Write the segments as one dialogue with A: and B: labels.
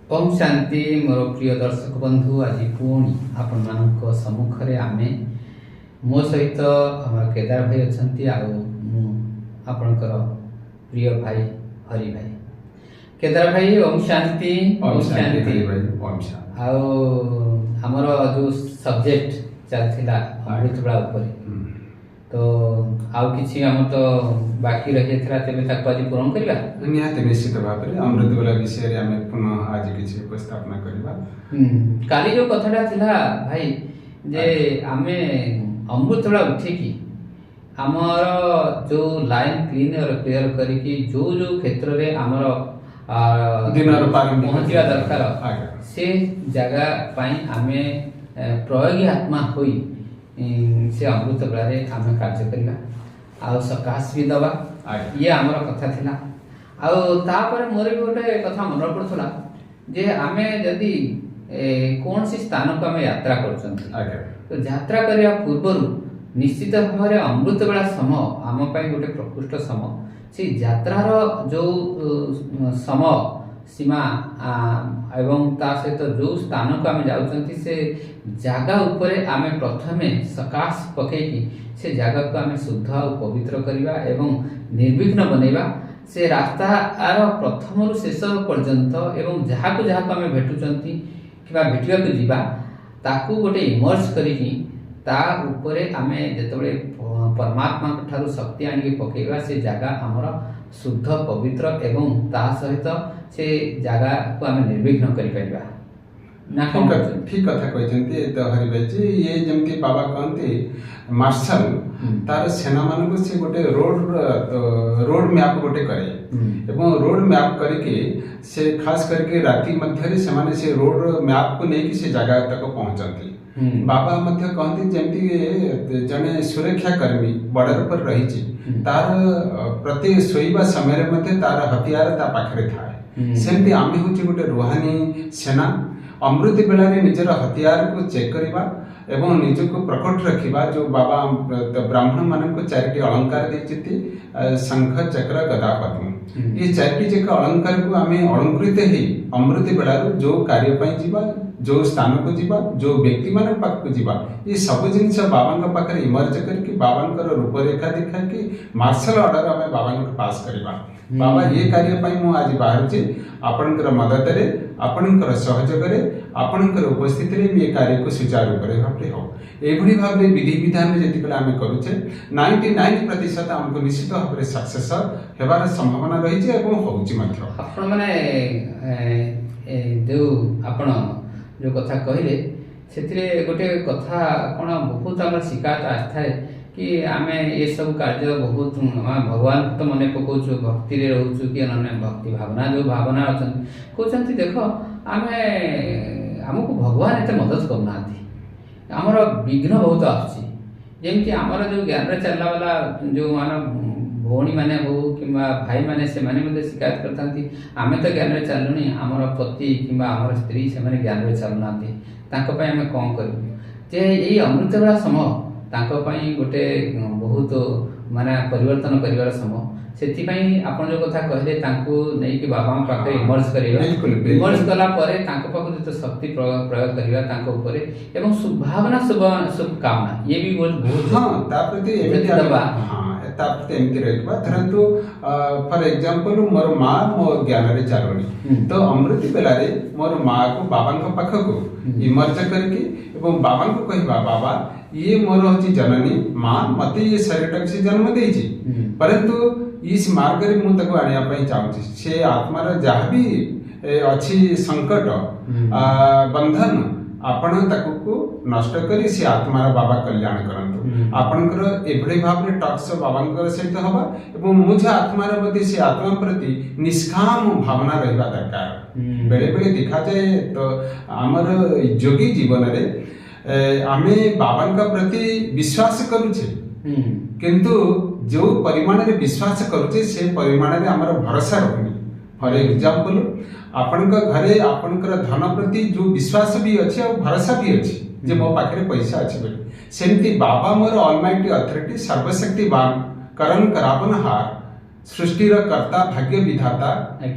A: ଓମ୍ ଶାନ୍ତି। ମୋର ପ୍ରିୟ ଦର୍ଶକ ବନ୍ଧୁ, ଆଜି ପୁଣି ଆପଣମାନଙ୍କ ସମ୍ମୁଖରେ ଆମେ, ମୋ ସହିତ ଆମର କେଦାର ଭାଇ ଅଛନ୍ତି ଆଉ ମୁଁ ଆପଣଙ୍କର ପ୍ରିୟ ଭାଇ ହରି ଭାଇ। କେଦାର ଭାଇ, ଓମ୍ ଶାନ୍ତି।
B: ଓମ୍ ଶାନ୍ତି ହରି ଭାଇ, ଓମ୍ ଶାନ୍ତି।
A: ଆଉ ଆମର ଯୋଉ ସବଜେକ୍ଟ ଚାଲିଥିଲା ଅମୃତବେଳା ଉପରେ, ତ ଆଉ କିଛି ଆମର ତ ବାକି ରହିଯାଇଥିଲା, ତେବେ ତାକୁ ଆଜି ପୂରଣ କରିବା।
B: ନିହାତି, ନିଶ୍ଚିତ ଭାବରେ ଅମୃତ ବେଳା ବିଷୟରେ ଆମେ ପୁନଃ ଆଜି କିଛି ଉପସ୍ଥାପନା କରିବା।
A: କାଲି ଯୋଉ କଥାଟା ଥିଲା ଭାଇ, ଯେ ଆମେ ଅମୃତବେଳା ଉଠିକି ଆମର ଯୋଉ ଲାଇନ କ୍ଲିୟର କ୍ଲିୟର କରିକି ଯୋଉ ଯୋଉ କ୍ଷେତ୍ରରେ ଆମର
B: ଦିନର ପ୍ରାରମ୍ଭିକ
A: ପହଞ୍ଚିବା ଦରକାର, ସେ ଜାଗା ପାଇଁ ଆମେ ପ୍ରୟୋଗୀ ଆତ୍ମା ହୋଇ ସେ ଅମୃତ ବେଳାରେ ଆମେ କାର୍ଯ୍ୟ କରିବା ଆଉ ସକାଶ ବି ଦେବା। ଇଏ ଆମର କଥା ଥିଲା। ଆଉ ତାପରେ ମୋର ବି ଗୋଟେ କଥା ମନେ ପଡୁଥିଲା ଯେ ଆମେ ଯଦି କୌଣସି ସ୍ଥାନକୁ ଆମେ ଯାତ୍ରା କରୁଛନ୍ତି, ତ ଯାତ୍ରା କରିବା ପୂର୍ବରୁ ନିଶ୍ଚିତ ଭାବରେ ଅମୃତ ବେଳା ସମୟ ଆମ ପାଇଁ ଗୋଟେ ପ୍ରକୃଷ୍ଟ ସମୟ। ସେଇ ଯାତ୍ରାର ଯୋଉ ସମୟ ସୀମା ଏବଂ ତା ସହିତ ଯୋଉ ସ୍ଥାନକୁ ଆମେ ଯାଉଛନ୍ତି, ସେ ଜାଗା ଉପରେ ଆମେ ପ୍ରଥମେ ସକାଶ ପକେଇକି ସେ ଜାଗାକୁ ଆମେ ଶୁଦ୍ଧ ଆଉ ପବିତ୍ର କରିବା ଏବଂ ନିର୍ବିଘ୍ନ ବନେଇବା। ସେ ରାସ୍ତାର ପ୍ରଥମରୁ ଶେଷ ପର୍ଯ୍ୟନ୍ତ ଏବଂ ଯାହାକୁ ଯାହାକୁ ଆମେ ଭେଟୁଛନ୍ତି କିମ୍ବା ଭେଟିବାକୁ ଯିବା, ତାକୁ ଗୋଟେ ଇମର୍ଜ କରିକି ତା ଉପରେ ଆମେ ଯେତେବେଳେ ପରମାତ୍ମାଙ୍କ ଠାରୁ ଶକ୍ତି ଆଣିକି ପକେଇବା, ସେ ଜାଗା ଆମର ଶୁଦ୍ଧ, ପବିତ୍ର ଏବଂ ତା ସହିତ ସେ ଜାଗାକୁ ଆମେ ନିର୍ବିଘ୍ନ କରିପାରିବା ନା କଣ?
B: ଠିକ କଥା।
A: କହୁଛନ୍ତି?
B: ଠିକ କଥା କହିଛନ୍ତି ତ ହରି ଭାଇଜି। ଇଏ ଯେମିତି ବାବା କହନ୍ତି, ମାର୍ଶାଲ ତାର ସେନାମାନଙ୍କୁ ସେ ଗୋଟେ ରୋଡ ରୋଡ ମ୍ୟାପ ଗୋଟେ କରେ ଏବଂ ରୋଡ ମ୍ୟାପ କରିକି ସେ ଖାସ କରିକି ରାତି ମଧ୍ୟରେ ସେମାନେ ସେ ରୋଡ ମ୍ୟାପକୁ ନେଇକି ସେ ଜାଗା ତକ ପହଞ୍ଚନ୍ତି। ବାବା ମଧ୍ୟ କହନ୍ତି, ଯେମିତି ଜଣେ ସୁରକ୍ଷା କର୍ମୀ ବର୍ଡର ଉପରେ ରହିଛି, ତାର ପ୍ରତି ଶୋଇବା ସମୟରେ ମଧ୍ୟ ତାର ହତିଆର ତା ପାଖରେ ଥାଏ, ସେମିତି ଆମେ ହେଉଛି ଗୋଟେ ରୁହାନୀ ସେନା। ଅମୃତ ବେଳାରେ ନିଜର ହତିଆରକୁ ଚେକ୍ କରିବା ଏବଂ ନିଜକୁ ପ୍ରକଟ ରଖିବା। ଯୋଉ ବାବା ବ୍ରାହ୍ମଣ ମାନଙ୍କୁ ଚାରିଟି ଅଳଙ୍କାର ଦେଇଛନ୍ତି, ଶଙ୍ଖ, ଚକ୍ର, ଗଦା, ପଦ୍ମ, ଏ ଚାରିଟି ଯାକ ଅଳଙ୍କାରକୁ ଆମେ ଅଳଙ୍କୃତ ହେଇ ଅମୃତ ବେଳାରୁ ଯୋଉ କାର୍ଯ୍ୟ ପାଇଁ ଯିବା, ଯୋଉ ସ୍ଥାନକୁ ଯିବା, ଯୋଉ ବ୍ୟକ୍ତିମାନଙ୍କ ପାଖକୁ ଯିବା, ଏ ସବୁ ଜିନିଷ ବାବାଙ୍କ ପାଖରେ ଇମର୍ଜ କରିକି, ବାବାଙ୍କର ରୂପରେଖା ଦେଖାଇକି ମାର୍ଶାଲ ଅର୍ଡର ଆମେ ବାବାଙ୍କୁ ପାସ୍ କରିବା। ବାବା, ଏ କାର୍ଯ୍ୟ ପାଇଁ ମୁଁ ଆଜି ବାହାରୁଛି, ଆପଣଙ୍କର ମଦତରେ, ଆପଣଙ୍କର ସହଯୋଗରେ, ଆପଣଙ୍କର ଉପସ୍ଥିତିରେ ମୁଁ ଏ କାର୍ଯ୍ୟକୁ ସୁଚାରୁ ରୂପରେ ଭାବରେ ହଉ। ଏଇଭଳି ଭାବରେ ବିଧି ବିଧାନରେ ଯେତେବେଳେ ଆମେ କରୁଛେ, 99% ଆମକୁ ନିଶ୍ଚିତ ଭାବରେ ସକ୍ସେସ ହେବାର ସମ୍ଭାବନା ରହିଛି ଏବଂ ହଉଛି ମଧ୍ୟ।
A: ଆପଣମାନେ ଯୋଉ ଆପଣ ଯୋଉ କଥା କହିଲେ, ସେଥିରେ ଗୋଟେ କଥା କ'ଣ, ବହୁତ ଆମର ଶିକାୟତ ଆସିଥାଏ କି ଆମେ ଏସବୁ କାର୍ଯ୍ୟ ବହୁତ ଆମେ ଭଗବାନଙ୍କୁ ତ ମନେ ପକାଉଛୁ, ଭକ୍ତିରେ ରହୁଛୁ କି ନହେଲେ ଭକ୍ତି ଭାବନା, ଯୋଉ ଭାବନା ଅଛନ୍ତି, କହୁଛନ୍ତି, ଦେଖ ଆମକୁ ଭଗବାନ ଏତେ ମଦତ କରୁନାହାନ୍ତି, ଆମର ବିଘ୍ନ ବହୁତ ଆସୁଛି। ଯେମିତି ଆମର ଯୋଉ ଜ୍ଞାନରେ ଚାଲିଲା ବାଲା ଯୋଉ ମାନ ଭଉଣୀମାନେ ହଉ କିମ୍ବା ଭାଇମାନେ, ସେମାନେ ମଧ୍ୟ ଶିକାୟତ କରିଥାନ୍ତି, ଆମେ ତ ଜ୍ଞାନରେ ଚାଲୁନି, ଆମର ପତି କିମ୍ବା ଆମର ସ୍ତ୍ରୀ ସେମାନେ ଜ୍ଞାନରେ ଚାଲୁନାହାନ୍ତି, ତାଙ୍କ ପାଇଁ ଆମେ କ'ଣ କରିବୁ? ଯେ ଏଇ ଅମୃତ ବେଳା ସମୟ ତାଙ୍କ ପାଇଁ ଗୋଟେ ବହୁତ ମାନେ ପରିବର୍ତ୍ତନ କରିବାର ସମୟ। ସେଥିପାଇଁ ଆପଣ ଯୋଉ କଥା କହିଲେ, ତାଙ୍କୁ ନେଇକି ବାବାଙ୍କ ପାଖରେ ଇମର୍ଜ କରିବା,
B: ବିଲକୁଲ, ବିଲକୁଲ।
A: ଇମର୍ଜ କଲା ପରେ ତାଙ୍କ ପାଖରୁ ଯେତେ ଶକ୍ତି ପ୍ରୟୋଗ କରିବା ତାଙ୍କ ଉପରେ ଏବଂ ଶୁଭାବନା, ଶୁଭ ଶୁଭକାମନା, ଇଏ ବି ବହୁତ ବହୁତ
B: ହଁ, ତା ପ୍ରତି ଏମିତି
A: ଯଦି ଦବା।
B: ହଁ, ତା ପ୍ରତି ଏମିତି ରହିବା। ଧରନ୍ତୁ, ଫର ଏକ୍ଜାମ୍ପଲ, ମୋର ମା ମୋ ଜ୍ଞାନରେ ଚାଲୁନି, ତ ଅମୃତ ବେଳାରେ ମୋର ମାକୁ ବାବାଙ୍କ ପାଖକୁ ଇମର୍ଜ କରିକି ଏବଂ ବାବାଙ୍କୁ କହିବା, ବାବା, ଇଏ ମୋର ହଉଛି ଜନନୀ ମା, ମତେ ଇଏ ଶରୀରଟାକୁ ସେ ଜନ୍ମ ଦେଇଛି, ପରନ୍ତୁ ଇସ୍ ମାର୍ଗରେ ମୁଁ ତାକୁ ଆଣିବା ପାଇଁ ଚାହୁଁଛି। ସେ ଆତ୍ମାର ଯାହା ବି ଅଛି ସଙ୍କଟ, ବନ୍ଧନ, ଆପଣ ତାକୁ ନଷ୍ଟ କରି ସେ ଆତ୍ମାର ବାବା କଲ୍ୟାଣ କରନ୍ତୁ। ଆପଣଙ୍କର ଏଭଳି ଭାବରେ ଟକ୍ସ ବାବାଙ୍କର ସହିତ ହବା ଏବଂ ମୁଁ ଯେ ଆତ୍ମାର ପ୍ରତି, ସେ ଆତ୍ମା ପ୍ରତି ନିଷ୍କାମ ଭାବନା ରହିବା ଦରକାର। ବେଳେ ବେଳେ ଦେଖାଯାଏ ତ ଆମର ଯୋଗୀ ଜୀବନରେ ଆମେ ବାବାଙ୍କ ପ୍ରତି ବିଶ୍ୱାସ କରୁଛେ, କିନ୍ତୁ ଯୋଉ ପରିମାଣରେ ବିଶ୍ୱାସ କରୁଛେ, ସେ ପରିମାଣରେ ଆମର ଭରସା ରହୁନି। ଫର ଏକ୍ଜାମ୍ପଲ, ଆପଣଙ୍କ ଘରେ ଆପଣଙ୍କର ଧନ ପ୍ରତି ଯୋଉ ବିଶ୍ୱାସ ବି ଅଛି ଆଉ ଭରସା ବି ଅଛି ଯେ ମୋ ପାଖରେ ପଇସା ଅଛି ବୋଲି, ସେମିତି ବାବା ମୋର ଅଲମାଇଟି ଅଥରିଟି, ସର୍ବଶକ୍ତିବାନ, କରନ କରାବନହାର। ସୃଷ୍ଟିର କର୍ତ୍ତା, ଭାଗ୍ୟ ବିଧାତା,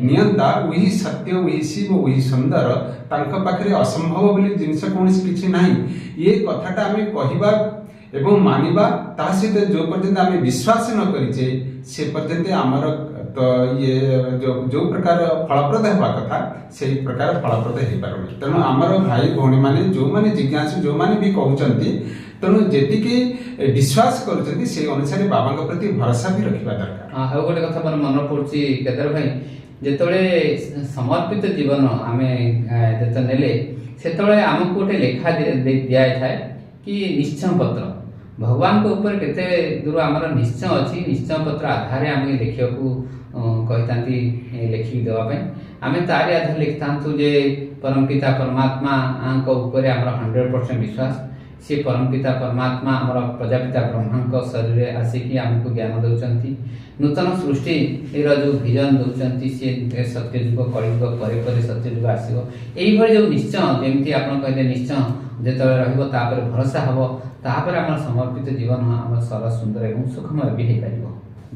B: ନିୟନ୍ତା, ଉହି ସତ୍ୟ, ଉହି ଶିବ, ଉହି ସୁନ୍ଦର। ତାଙ୍କ ପାଖରେ ଅସମ୍ଭବ ବୋଲି ଜିନିଷ କୌଣସି କିଛି ନାହିଁ। ଏ କଥାଟା ଆମେ କହିବା ଏବଂ ମାନିବା, ତା ସହିତ ଯେଉଁ ପର୍ଯ୍ୟନ୍ତ ଆମେ ବିଶ୍ୱାସ ନ କରିଛେ, ସେ ପର୍ଯ୍ୟନ୍ତ ଆମର ତ ଇଏ ଯୋଉ ପ୍ରକାର ଫଳପ୍ରଦ ହେବା କଥା, ସେଇ ପ୍ରକାର ଫଳପ୍ରଦ ହେଇପାରୁନି। ତେଣୁ ଆମର ଭାଇ ଭଉଣୀମାନେ ଯୋଉମାନେ ଜିଜ୍ଞାସୁ, ଯୋଉମାନେ ବି କହୁଛନ୍ତି, ତେଣୁ ଯେତିକି ବିଶ୍ୱାସ କରୁଛନ୍ତି, ସେଇ ଅନୁସାରେ ବାବାଙ୍କ ପ୍ରତି ଭରସା ବି ରଖିବା ଦରକାର।
A: ଆଉ ଗୋଟେ କଥା ମୋର ମନେ ପଡୁଛି କେଦାର ଭାଇ, ଯେତେବେଳେ ସମର୍ପିତ ଜୀବନ ଆମେ ଯେତେବେଳେ ନେଲେ, ସେତେବେଳେ ଆମକୁ ଗୋଟେ ଲେଖା ଦିଆଯାଇଥାଏ କି ନିଶ୍ଚୟ ପତ୍ର, ଭଗବାନଙ୍କ ଉପରେ କେତେ ଦୂର ଆମର ନିଶ୍ଚୟ ଅଛି, ନିଶ୍ଚୟ ପତ୍ର ଆଧାରରେ ଆମେ ଲେଖିବାକୁ କହିଥାନ୍ତି। ଲେଖିକି ଦେବା ପାଇଁ ଆମେ ତାରି ଆଧାରରେ ଲେଖିଥାନ୍ତୁ ଯେ ପରମପିତା ପରମାତ୍ମାଙ୍କ ଉପରେ ଆମର 100% ବିଶ୍ୱାସ। ସେ ପରମପିତା ପରମାତ୍ମା ଆମର ପ୍ରଜାପିତା ବ୍ରହ୍ମାଙ୍କ ଶରୀରରେ ଆସିକି ଆମକୁ ଜ୍ଞାନ ଦେଉଛନ୍ତି, ନୂତନ ସୃଷ୍ଟିର ଯେଉଁ ଭିଜନ ଦେଉଛନ୍ତି, ସିଏ ସତ୍ୟଯୁଗ, କଳିଯୁଗ ପରେ ପରେ ସତ୍ୟଯୁଗ ଆସିବ। ଏଇଭଳି ଯେଉଁ ନିଶ୍ଚୟ, ଯେମିତି ଆପଣ କହିଲେ, ନିଶ୍ଚୟ ଯେତେବେଳେ ରହିବ, ତାପରେ ଭରସା ହେବ, ତାପରେ ଆମର ସମର୍ପିତ ଜୀବନ ଆମର ସରଳ, ସୁନ୍ଦର ଏବଂ ସୁଖମୟ ବି ହେଇପାରିବ।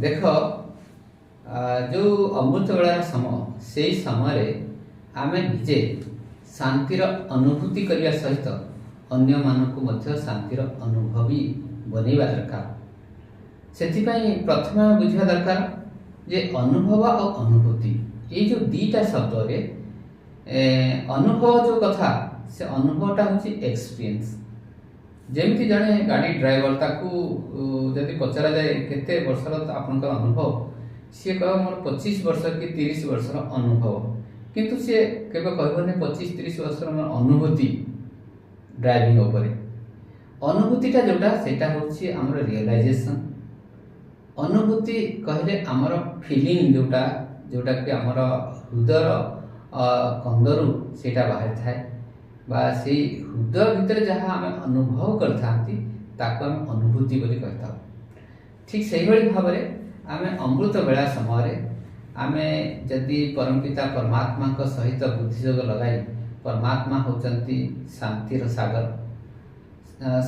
A: ଦେଖ, ଯେଉଁ ଅମୃତ ବେଳାର ସମୟ, ସେଇ ସମୟରେ ଆମେ ନିଜେ ଶାନ୍ତିର ଅନୁଭୂତି କରିବା ସହିତ ଅନ୍ୟମାନଙ୍କୁ ମଧ୍ୟ ଶାନ୍ତିର ଅନୁଭବୀ ବନେଇବା ଦରକାର। ସେଥିପାଇଁ ପ୍ରଥମେ ଆମେ ବୁଝିବା ଦରକାର ଯେ ଅନୁଭବ ଆଉ ଅନୁଭୂତି, ଏଇ ଯେଉଁ ଦୁଇଟା ଶବ୍ଦରେ ଅନୁଭବ ଯେଉଁ କଥା, ସେ ଅନୁଭବଟା ହେଉଛି ଏକ୍ସପିରିଏନ୍ସ। ଯେମିତି ଜଣେ ଗାଡ଼ି ଡ୍ରାଇଭର, ତାକୁ ଯଦି ପଚରାଯାଏ କେତେ ବର୍ଷର ଆପଣଙ୍କର ଅନୁଭବ, ସିଏ କହିବ ମୋର 25 ବର୍ଷ କି 30 ବର୍ଷର ଅନୁଭବ। କିନ୍ତୁ ସିଏ କେବେ କହିବନି 25-30 ବର୍ଷର ମୋର ଅନୁଭୂତି ଡ୍ରାଇଭିଂ ଉପରେ। ଅନୁଭୂତିଟା ଯେଉଁଟା, ସେଇଟା ହେଉଛି ଆମର ରିଅଲାଇଜେସନ୍। ଅନୁଭୂତି କହିଲେ ଆମର ଫିଲିଂ ଯେଉଁଟା, ଯେଉଁଟାକି ଆମର ହୃଦୟର କନ୍ଦରୁ ସେଇଟା ବାହାରିଥାଏ ବା ସେଇ ହୃଦୟ ଭିତରେ ଯାହା ଆମେ ଅନୁଭବ କରିଥାନ୍ତି, ତାକୁ ଆମେ ଅନୁଭୂତି ବୋଲି କହିଥାଉ। ଠିକ୍ ସେଇଭଳି ଭାବରେ ଆମେ ଅମୃତ ବେଳା ସମୟରେ ଆମେ ଯଦି ପରମପିତା ପରମାତ୍ମାଙ୍କ ସହିତ ବୁଦ୍ଧିଯୋଗ ଲଗାଇ, ପରମାତ୍ମା ହେଉଛନ୍ତି ଶାନ୍ତିର ସାଗର,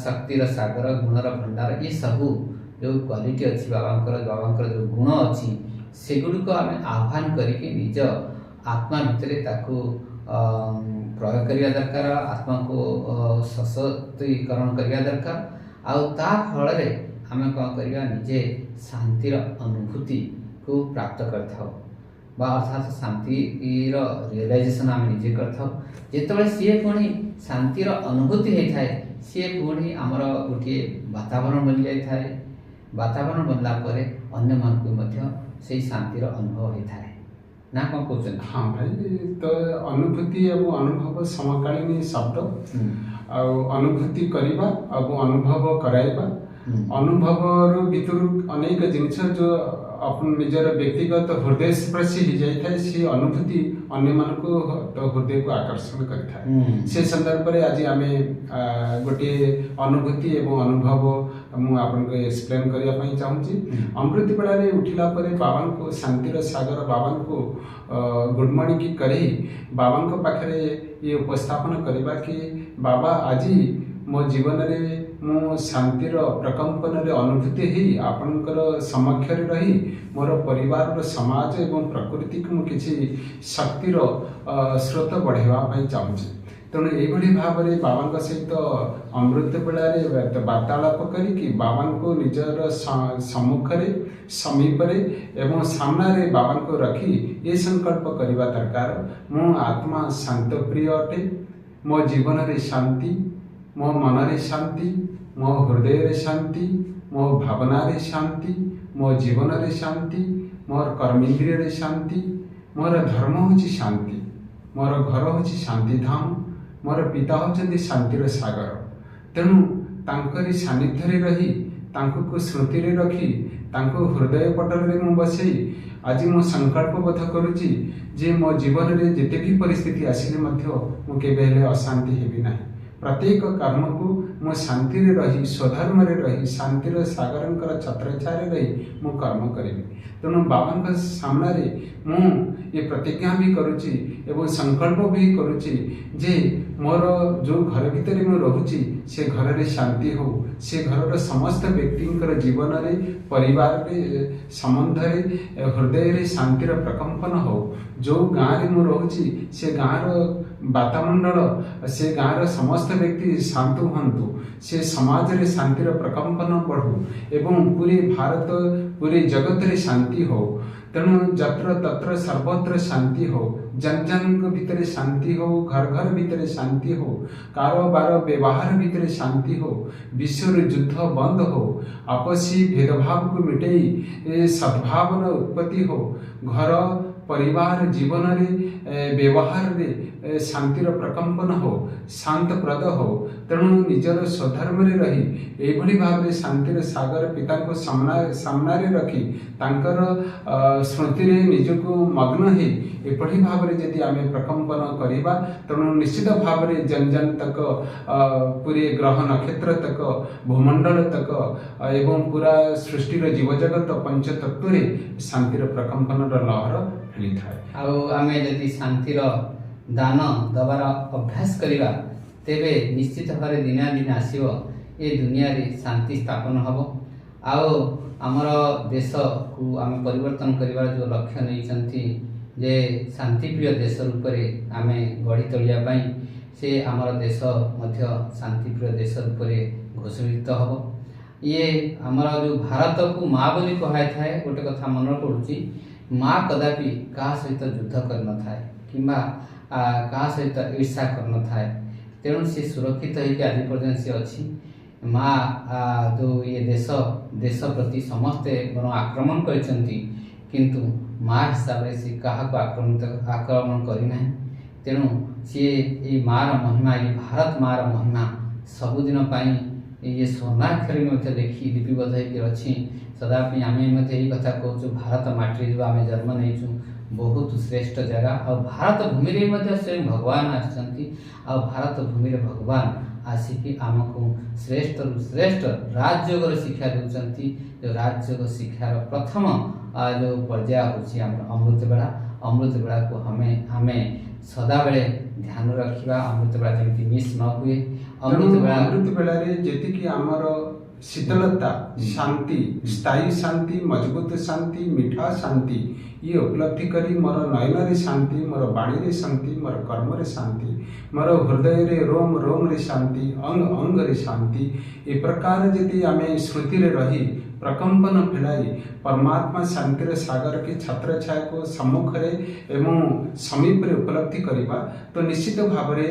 A: ଶକ୍ତିର ସାଗର, ଗୁଣର ଭଣ୍ଡାର, ଏସବୁ ଯେଉଁ କ୍ୱାଲିଟି ଅଛି ବାବାଙ୍କର, ବାବାଙ୍କର ଯେଉଁ ଗୁଣ ଅଛି, ସେଗୁଡ଼ିକ ଆମେ ଆହ୍ୱାନ କରିକି ନିଜ ଆତ୍ମା ଭିତରେ ତାକୁ ପ୍ରୟୋଗ କରିବା ଦରକାର, ଆତ୍ମାକୁ ସଶକ୍ତିକରଣ କରିବା ଦରକାର। ଆଉ ତା ଫଳରେ ଆମେ କ'ଣ କରିବା? ନିଜେ ଶାନ୍ତିର ଅନୁଭୂତିକୁ ପ୍ରାପ୍ତ କରିଥାଉ ବା ଅର୍ଥାତ୍ ଶାନ୍ତିର ରିଅଲାଇଜେସନ୍ ଆମେ ନିଜେ କରିଥାଉ। ଯେତେବେଳେ ସିଏ ପୁଣି ଶାନ୍ତିର ଅନୁଭୂତି ହେଇଥାଏ, ସିଏ ପୁଣି ଆମର ଗୋଟିଏ ବାତାବରଣ ବନିଯାଇଥାଏ। ବାତାବରଣ ବନିଲା ପରେ ଅନ୍ୟମାନଙ୍କୁ ମଧ୍ୟ ସେଇ ଶାନ୍ତିର ଅନୁଭବ ହେଇଥାଏ, ନା କ'ଣ କହୁଛନ୍ତି?
B: ହଁ ଭାଇ, ତ ଅନୁଭୂତି ଏବଂ ଅନୁଭବ ସମକାଳୀନ ଶବ୍ଦ। ଆଉ ଅନୁଭୂତି କରିବା ଆଉ ଅନୁଭବ କରାଇବା, ଅନୁଭବରୁ ଭିତରୁ ଅନେକ ଜିନିଷ ଯୋଉ ଆପଣ ନିଜର ବ୍ୟକ୍ତିଗତ ହୃଦୟ ସ୍ପର୍ଶୀ ହେଇଯାଇଥାଏ, ସେ ଅନୁଭୂତି ଅନ୍ୟମାନଙ୍କୁ ତ ହୃଦୟକୁ ଆକର୍ଷଣ କରିଥାଏ। ସେ ସନ୍ଦର୍ଭରେ ଆଜି ଆମେ ଗୋଟିଏ ଅନୁଭୂତି ଏବଂ ଅନୁଭବ ମୁଁ ଆପଣଙ୍କୁ ଏକ୍ସପ୍ଲେନ୍ କରିବା ପାଇଁ ଚାହୁଁଛି। ଅମୃତ ବେଳାରେ ଉଠିଲା ପରେ ବାବାଙ୍କୁ, ଶାନ୍ତିର ସାଗର ବାବାଙ୍କୁ ଗୁଡ୍ ମର୍ଣ୍ଣିଂ କରି ବାବାଙ୍କ ପାଖରେ ଇଏ ଉପସ୍ଥାପନ କରିବା କି ବାବା, ଆଜି ମୋ ଜୀବନରେ ମୁଁ ଶାନ୍ତିର ପ୍ରକମ୍ପନରେ ଅନୁଭୂତି ହେଇ ଆପଣଙ୍କର ସମକ୍ଷରେ ରହି ମୋର ପରିବାରର, ସମାଜ ଏବଂ ପ୍ରକୃତିକୁ ମୁଁ କିଛି ଶକ୍ତିର ସ୍ରୋତ ବଢ଼ାଇବା ପାଇଁ ଚାହୁଁଛି। ତେଣୁ ଏଇଭଳି ଭାବରେ ବାବାଙ୍କ ସହିତ ଅମୃତ ବେଳାରେ ବାର୍ତ୍ତାଳାପ କରିକି ବାବାଙ୍କୁ ନିଜର ସମ୍ମୁଖରେ, ସମୀପରେ ଏବଂ ସାମ୍ନାରେ ବାବାଙ୍କୁ ରଖି ଏ ସଂକଳ୍ପ କରିବା ଦରକାର, ମୁଁ ଆତ୍ମା ଶାନ୍ତପ୍ରିୟ ଅଟେ। ମୋ ଜୀବନରେ ଶାନ୍ତି, ମୋ ମନରେ ଶାନ୍ତି, ମୋ ହୃଦୟରେ ଶାନ୍ତି, ମୋ ଭାବନାରେ ଶାନ୍ତି, ମୋ ଜୀବନରେ ଶାନ୍ତି, ମୋର କର୍ମେନ୍ଦ୍ରିୟରେ ଶାନ୍ତି। ମୋର ଧର୍ମ ହେଉଛି ଶାନ୍ତି, ମୋର ଘର ହେଉଛି ଶାନ୍ତିଧାମ, ମୋର ପିତା ହେଉଛନ୍ତି ଶାନ୍ତିର ସାଗର। ତେଣୁ ତାଙ୍କରି ସାନ୍ନିଧ୍ୟରେ ରହି, ତାଙ୍କୁ ସ୍ମୃତିରେ ରଖି, ତାଙ୍କୁ ହୃଦୟ ପଟରେ ମୁଁ ବସେଇ ଆଜି ମୁଁ ସଂକଳ୍ପବଦ୍ଧ କରୁଛି ଯେ ମୋ ଜୀବନରେ ଯେତେ ବି ପରିସ୍ଥିତି ଆସିଲେ ମଧ୍ୟ ମୁଁ କେବେ ହେଲେ ଅଶାନ୍ତି ହେବି ନାହିଁ। ପ୍ରତ୍ୟେକ କର୍ମକୁ ମୁଁ ଶାନ୍ତିରେ ରହି, ସ୍ୱଧର୍ମରେ ରହି, ଶାନ୍ତିର ସାଗରଙ୍କର ଛତ୍ରଛାୟାରେ ରହି ମୁଁ କର୍ମ କରିବି। ତେଣୁ ବାବାଙ୍କ ସାମ୍ନାରେ ମୁଁ ଏ ପ୍ରତିଜ୍ଞା ବି କରୁଛି ଏବଂ ସଂକଳ୍ପ ବି କରୁଛି ଯେ ମୋର ଯେଉଁ ଘର ଭିତରେ ମୁଁ ରହୁଛି ସେ ଘରରେ ଶାନ୍ତି ହଉ, ସେ ଘରର ସମସ୍ତ ବ୍ୟକ୍ତିଙ୍କର ଜୀବନରେ, ପରିବାରରେ, ସମ୍ବନ୍ଧରେ, ହୃଦୟରେ ଶାନ୍ତିର ପ୍ରକମ୍ପନ ହଉ। ଯେଉଁ ଗାଁରେ ମୁଁ ରହୁଛି ସେ ଗାଁର ବାତାମଣ୍ଡଳ, ସେ ଗାଁର ସମସ୍ତ ବ୍ୟକ୍ତି ଶାନ୍ତ ହୁଅନ୍ତୁ, ସେ ସମାଜରେ ଶାନ୍ତିର ପ୍ରକମ୍ପନ ବଢ଼ୁ ଏବଂ ପୁରୀ ଭାରତ, ପୁରୀ ଜଗତରେ ଶାନ୍ତି ହଉ। ତେଣୁ ଯତ୍ର ତତ୍ର ସର୍ବତ୍ର ଶାନ୍ତି ହଉ, ଜନ ଜନଙ୍କ ଭିତରେ ଶାନ୍ତି ହଉ, ଘର ଘର ଭିତରେ ଶାନ୍ତି ହଉ, କାରବାର ବ୍ୟବହାର ଭିତରେ ଶାନ୍ତି ହଉ, ବିଶ୍ୱର ଯୁଦ୍ଧ ବନ୍ଦ ହଉ, ଆପସୀ ଭେଦଭାବକୁ ମିଟେଇ ସଦ୍ଭାବନା ଉତ୍ପତ୍ତି ହଉ, ଘର ପରିବାର ଜୀବନରେ ବ୍ୟବହାରରେ ଶାନ୍ତିର ପ୍ରକମ୍ପନ ହଉ, ଶାନ୍ତପ୍ରଦ ହଉ। ତେଣୁ ନିଜର ସ୍ୱଧର୍ମରେ ରହି ଏଇଭଳି ଭାବରେ ଶାନ୍ତିର ସାଗର ପିତାଙ୍କୁ ସାମ୍ନାରେ ରଖି ତାଙ୍କର ସ୍ମୃତିରେ ନିଜକୁ ମଗ୍ନ ହେଇ ଏପରି ଭାବରେ ଯଦି ଆମେ ପ୍ରକମ୍ପନ କରିବା, ତେଣୁ ନିଶ୍ଚିତ ଭାବରେ ଜନ ଜନ ତକ, ପୁରୀ ଗ୍ରହ ନକ୍ଷତ୍ର ତକ, ଭୂମଣ୍ଡଳ ତକ ଏବଂ ପୁରା ସୃଷ୍ଟିର ଜୀବଜଗତ ପଞ୍ଚତତ୍ତ୍ୱରେ ଶାନ୍ତିର ପ୍ରକମ୍ପନର ଲହର ଖେଳିଥାଏ।
A: ଆଉ ଆମେ ଯଦି ଶାନ୍ତିର ଦାନ ଦେବାର ଅଭ୍ୟାସ କରିବା, ତେବେ ନିଶ୍ଚିତ ଭାବରେ ଦିନେ ଦିନ ଆସିବ ଏ ଦୁନିଆରେ ଶାନ୍ତି ସ୍ଥାପନ ହେବ। ଆଉ ଆମର ଦେଶକୁ ଆମେ ପରିବର୍ତ୍ତନ କରିବାର ଯେଉଁ ଲକ୍ଷ୍ୟ ନେଇଛନ୍ତି ଯେ ଶାନ୍ତିପ୍ରିୟ ଦେଶ ରୂପରେ ଆମେ ଗଢ଼ି ତୋଳିବା ପାଇଁ, ସେ ଆମର ଦେଶ ମଧ୍ୟ ଶାନ୍ତିପ୍ରିୟ ଦେଶ ରୂପରେ ଘୋଷିତ ହେବ। ଇଏ ଆମର ଯେଉଁ ଭାରତକୁ ମା ବୋଲି କୁହାଯାଇଥାଏ, ଗୋଟେ କଥା ମନେ ପଡ଼ୁଛି, ମା କଦାପି କାହା ସହିତ ଯୁଦ୍ଧ କରିନଥାଏ କିମ୍ବା କାହା ସହିତ ଈର୍ଷା କରିନଥାଏ, ତେଣୁ ସେ ସୁରକ୍ଷିତ ହେଇକି ଆଜି ପର୍ଯ୍ୟନ୍ତ ସେ ଅଛି। ମା ଯେଉଁ ଇଏ ଦେଶ ପ୍ରତି ସମସ୍ତେ ବରଂ ଆକ୍ରମଣ କରିଛନ୍ତି, କିନ୍ତୁ ମା ହିସାବରେ ସେ କାହାକୁ ଆକ୍ରମଣ କରିନାହିଁ। ତେଣୁ ସିଏ ଏଇ ମାଆର ମହିମା, ଏଇ ଭାରତ ମାଆର ମହିମା ସବୁଦିନ ପାଇଁ ଇଏ ସ୍ୱର୍ଣ୍ଣାକ୍ଷରରେ ମଧ୍ୟ ଲେଖି ଲିପିବଦ୍ଧ ହେଇକି ଅଛି ସଦା ପାଇଁ। ଆମେ ମଧ୍ୟ ଏଇ କଥା କହୁଛୁ, ଭାରତ ମାଟିରେ ଯେଉଁ ଆମେ ଜନ୍ମ ନେଇଛୁ ବହୁତ ଶ୍ରେଷ୍ଠ ଜାଗା। ଆଉ ଭାରତ ଭୂମିରେ ମଧ୍ୟ ସ୍ୱୟଂ ଭଗବାନ ଆସିଛନ୍ତି, ଆଉ ଭାରତ ଭୂମିରେ ଭଗବାନ ଆସିକି ଆମକୁ ଶ୍ରେଷ୍ଠରୁ ଶ୍ରେଷ୍ଠ ରାଜଯୋଗର ଶିକ୍ଷା ଦେଉଛନ୍ତି। ଯେଉଁ ରାଜଯୋଗ ଶିକ୍ଷାର ପ୍ରଥମ ଯେଉଁ ପର୍ଯ୍ୟାୟ ହେଉଛି ଆମର ଅମୃତ ବେଳା। ଅମୃତ ବେଳାକୁ ଆମେ ସଦାବେଳେ ଧ୍ୟାନ ରଖିବା, ଅମୃତ ବେଳା ଯେମିତି ମିସ୍ ନ ହୁଏ।
B: ଅମୃତ ବେଳାରେ ଯେତିକି ଆମର ଶୀତଳତା, ଶାନ୍ତି, ସ୍ଥାୟୀ ଶାନ୍ତି, ମଜବୁତ ଶାନ୍ତି, ମିଠା ଶାନ୍ତି ଇଏ ଉପଲବ୍ଧି କରି ମୋର ନୟନରେ ଶାନ୍ତି, ମୋର ବାଣୀରେ ଶାନ୍ତି, ମୋର କର୍ମରେ ଶାନ୍ତି, ମୋର ହୃଦୟରେ ରୋମ ରୋମରେ ଶାନ୍ତି, ଅଙ୍ଗ ଅଙ୍ଗରେ ଶାନ୍ତି, ଏ ପ୍ରକାର ଯଦି ଆମେ ଶ୍ରୁତିରେ ରହି ପ୍ରକମ୍ପନ ଫେଲାଇ ପରମାତ୍ମା ଶାନ୍ତିର ସାଗର କି ଛତ୍ରଛାୟାକୁ ସମ୍ମୁଖରେ ଏବଂ ସମୀପରେ ଉପଲବ୍ଧି କରିବା, ତ ନିଶ୍ଚିତ ଭାବରେ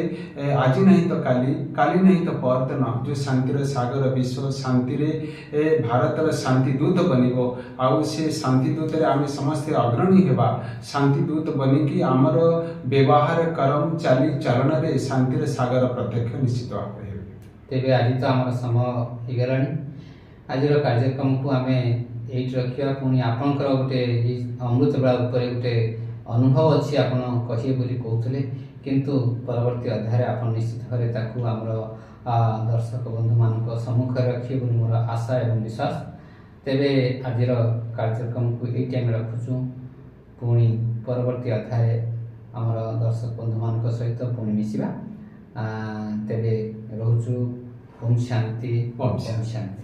B: ଆଜି ନାହିଁ ତ କାଲି, କାଲି ନାହିଁ ତ ପରଦିନ ଯେଉଁ ଶାନ୍ତିର ସାଗର ବିଶ୍ୱ ଶାନ୍ତିରେ ଭାରତର ଶାନ୍ତି ଦୂତ ବନିବ। ଆଉ ସେ ଶାନ୍ତି ଦୂତରେ ଆମେ ସମସ୍ତେ ଅଗ୍ରଣୀ ହେବା। ଶାନ୍ତି ଦୂତ ବନିକି ଆମର ବ୍ୟବହାର, କର୍ମ, ଚାଲି ଚଳନରେ ଶାନ୍ତିର ସାଗର ପ୍ରତ୍ୟକ୍ଷ ନିଶ୍ଚିତ ଭାବରେ ହେବେ।
A: ତେବେ ଆଜି ତ ଆମର ସମୟ ହେଇଗଲାଣି, ଆଜିର କାର୍ଯ୍ୟକ୍ରମକୁ ଆମେ ଏଇଠି ରଖିବା। ପୁଣି ଆପଣଙ୍କର ଗୋଟେ ଏଇ ଅମୃତ ବେଳା ଉପରେ ଗୋଟେ ଅନୁଭବ ଅଛି, ଆପଣ କହିବେ ବୋଲି କହୁଥିଲେ, କିନ୍ତୁ ପରବର୍ତ୍ତୀ ଅଧ୍ୟାୟରେ ଆପଣ ନିଶ୍ଚିତ ଭାବରେ ତାକୁ ଆମର ଦର୍ଶକ ବନ୍ଧୁମାନଙ୍କ ସମ୍ମୁଖରେ ରଖିବେ ବୋଲି ମୋର ଆଶା ଏବଂ ବିଶ୍ୱାସ। ତେବେ ଆଜିର କାର୍ଯ୍ୟକ୍ରମକୁ ଏଇଠି ଆମେ ରଖୁଛୁ। ପୁଣି ପରବର୍ତ୍ତୀ ଅଧ୍ୟାୟରେ ଆମର ଦର୍ଶକ ବନ୍ଧୁମାନଙ୍କ ସହିତ ପୁଣି ମିଶିବା। ତେବେ ରହୁଛୁ। ଓମ୍ ଶାନ୍ତି,
B: ଓମ୍
A: ଶାନ୍ତି।